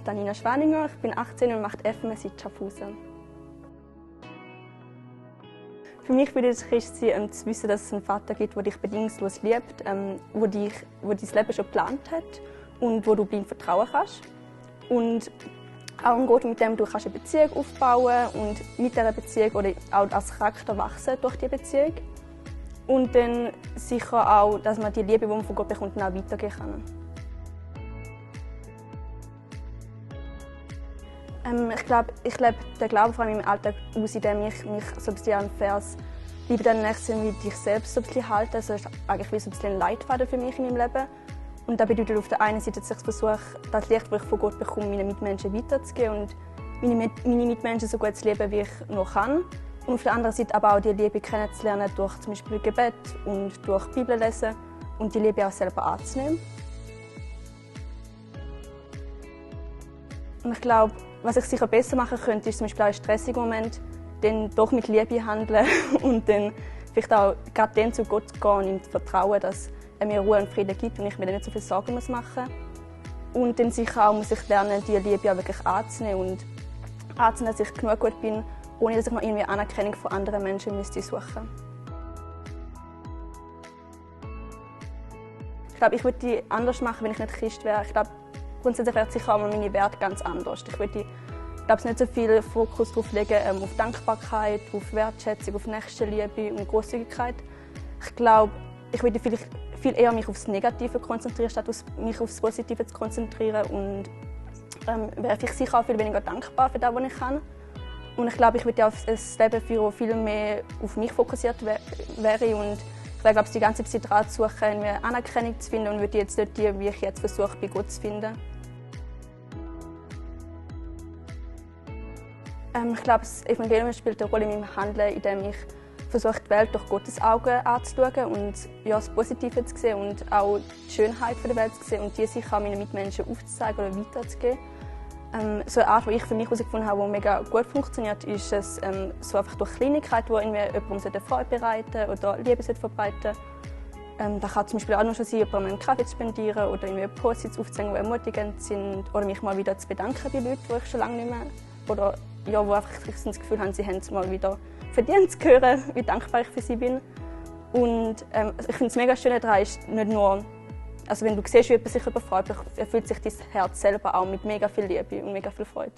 Anina Schwaninger, ich bin 18 und mache FMS in Schaffhausen. Für mich bedeutet Christsein, zu wissen, dass es einen Vater gibt, der dich bedingungslos liebt, der dein Leben schon geplant hat und wo du blind vertrauen kannst. Und auch ein Gott, mit dem du eine Beziehung aufbauen und mit dieser Beziehung oder auch als Charakter wachsen durch die Beziehung. Und dann sicher auch, dass man die Liebe, die man von Gott bekommt, auch weitergeben kann. Ich lebe den Glauben vor allem im Alltag aus, indem ich mich so ein bisschen an den Vers «Liebe deinen Nächsten wie dich selbst» so ein bisschen halte. Das ist eigentlich wie so ein bisschen ein Leitfaden für mich in meinem Leben. Und das bedeutet auf der einen Seite, dass ich versuche, das Licht, das ich von Gott bekomme, meinen Mitmenschen weiterzugeben und meine Mitmenschen so gut zu leben, wie ich noch kann. Und auf der anderen Seite aber auch die Liebe kennenzulernen durch zum Beispiel Gebet und durch Bibel lesen und die Liebe auch selber anzunehmen. Und ich glaube, was ich sicher besser machen könnte, ist zum Beispiel auch in stressigen Momenten dann doch mit Liebe handeln und dann vielleicht auch gerade dann zu Gott gehen und ihm vertrauen, dass er mir Ruhe und Frieden gibt und ich mir dann nicht so viel Sorgen machen muss. Und dann sicher auch muss ich lernen, diese Liebe auch wirklich anzunehmen und anzunehmen, dass ich genug gut bin, ohne dass ich noch irgendwie Anerkennung von anderen Menschen suchen müsste. Ich glaube, ich würde die anders machen, wenn ich nicht Christ wäre. Ich glaube, grundsätzlich wäre sicher auch meine Werte ganz anders. Ich würde nicht so viel Fokus darauf legen, auf Dankbarkeit, auf Wertschätzung, auf Nächstenliebe und Großzügigkeit. Ich glaube, ich würde vielleicht viel eher mich auf das Negative konzentrieren, statt mich auf das Positive zu konzentrieren. Und wäre vielleicht sicher auch viel weniger dankbar für das, was ich kann. Und ich glaube, ich würde auch ein Leben führen, das viel mehr auf mich fokussiert wäre. Und ich wäre, glaube ich, die ganze Zeit daran zu suchen, eine Anerkennung zu finden und würde jetzt nicht die, wie ich jetzt versuche, bei Gott zu finden. Ich glaube, das Evangelium spielt eine Rolle in meinem Handeln, indem ich versuche, die Welt durch Gottes Augen anzuschauen und ja, das Positive zu sehen und auch die Schönheit der Welt zu sehen und die sicher auch meinen Mitmenschen aufzuzeigen oder weiterzugeben. So eine Art, die ich für mich herausgefunden habe, die mega gut funktioniert, ist es so einfach durch Kleinigkeiten, die jemandem Freude bereiten oder Liebe verbreiten. Das kann zum Beispiel auch noch schon sein, jemandem einen Kaffee zu spendieren oder Post-its aufzuzeigen, die ermutigend sind, oder mich mal wieder zu bedanken bei Leuten, die ich schon lange nicht mehr oder ja, wo einfach das Gefühl haben, sie haben es mal wieder verdient zu hören, wie dankbar ich für sie bin. Und ich finde es mega schön daran ist nicht nur, also wenn du siehst, wie jemand sich freut, erfüllt sich dein Herz selber auch mit mega viel Liebe und mega viel Freude.